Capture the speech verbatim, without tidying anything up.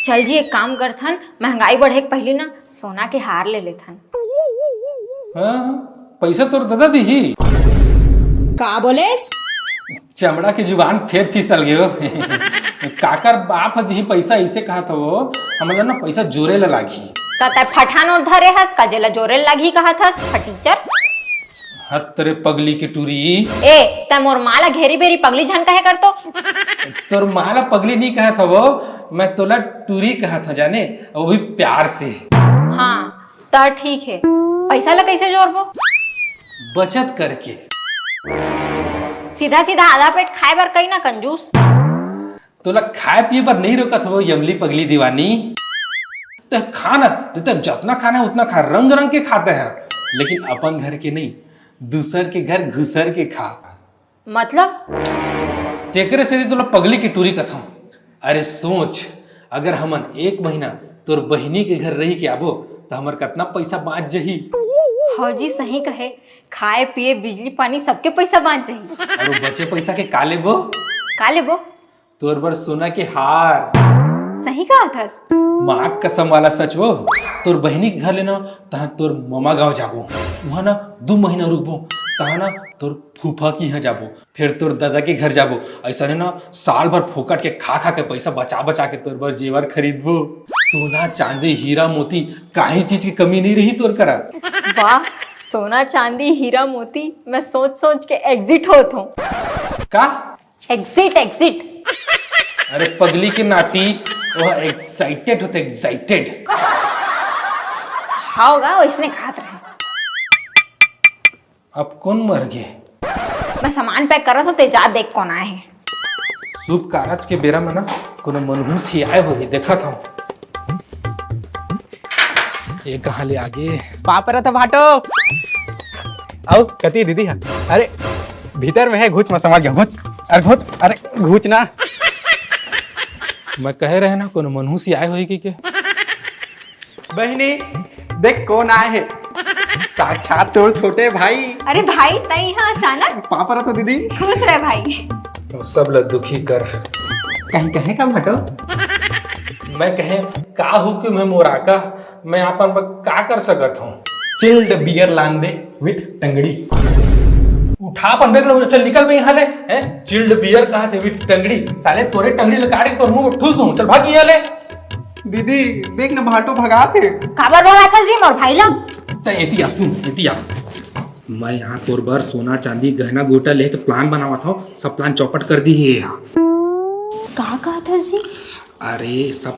चल जी, एक काम करथन, महंगाई बढ़े के पहिली ना सोना के हार ले लेथन। हाँ, पैसा तोर ददा दिही। का बोलेस? चमड़ा के जुबान फेर फिसल गयो। काकर बाप ह दिही पैसा, ऐसे कहत हवो, हमला ना पैसा जोरे ला लागही। त तै फठान और धरे हस का, जेला जोरे लागही कहत हस, फटीचर। हत तेरे पगली के टूरी। ए, तै मोर माँ ला घेरी बेरी पगली झन कहे कर तो। तोर माँ ला पगली नहीं कहत हवो, मैं तोला टूरी कहत हूँ जाने, वो भी प्यार से। हाँ, त ठीक है। पैसा ला कैसे जोड़बो? बचत करके। सीधा सीधा आधा पेट खाए बर कही ना कंजूस। तोला खाए पिए बर नहीं रोकत हवो यमली पगली दीवानी। ते खा ना, ते, ते जतना खाना है उतना खा, रंग रंग के खाते हैं, लेकिन अपन घर के नहीं, दूसर के घर घुसर के खा। मतलब? तेकरे से तोला पगली की टूरी कथम। अरे सोच, अगर हमन एक महीना तोर बहिनी के घर रही के आबो, त हमर कतना पैसा बाँच जही। हाँ जी, सही कहे, खाए पिए बिजली पानी सबके पैसा बाँच जही। और वो बचे पैसा के का लेबो? का लेबो? तोर बर सोना के हार। सही कहत हस। माँ कसम वाला सच वो। तोर बहिनी के घर ले ना, तहाँ तोर ममा गाँव जाबो। वहाँ ना दू महीना रुकबो, तहाँ ना तोर फूफा के यहाँ जाबो, फिर तोर दादा के घर जाबो। ऐसा ने ना साल भर फोकट के खा खा के पैसा बचा बचा के तोर बर जेवर खरीदबो। सोना चांदी हीरा मोती, काहीं चीज की कमी नहीं रही तोर करा। वाह, सोना चांदी हीरा मोती, मैं सोच सोच के एग्जिट होत हूँ। का? Exit, exit. अरे पगली के नाती, वो एक्साइटेड होते, एक्साइटेड। हाँ होगा, वो इसने खात रहे। अब कौन मर गए? मैं सामान पैक कर रहा था, ते जा देख कौन आए हैं। शुभ कारज के बेरा में ना कोनो मनहूस ही आए होही, देखत हूँ। ये कहाँ ले आगे? पाँव परत हँव भाटो। अउ कति दीदी हा? अरे भीतर में है, घुच, मैं समझ गया, घुच। अरे घुच, अरे घुच ना। मैं कहे रहे ना कोनो मनहूस ही आए होही कि के। बहिनी, देख कौन आए है। साक्षात तोर छोटे भाई। अरे भाई, तै यहाँ अचानक? पाँव परत हँव दीदी। खुश रह भाई। सब ला दुखी कर। कहीं कहे का भाटो? मैं कहे, का हुकुम है मोरा का? मैं आपन बर का कर सकत हूँ? चिल्ड बियर लान दे विथ टंगड़ी। उठा अपन बैग लो, चल निकल बे यहाँ ले। हैं? चिल्ड बियर कहा थे विथ टंगड़ी? साले तोरे टंगड़ी ले काट के तोर मुंह में ठूस दूँ। चल भाग यहाँ ले। दीदी देख ना, भाटो भगात हे। काबर बोला था जी मोर भाई लोग? त एती आ सुन, एती आ। मैं यहाँ तोर बर सोना चांदी गहना गोटा लेके प्लान बनावत हूँ, सब प्लान चौपट कर दी है यहाँ। का कहा था जी? अरे सब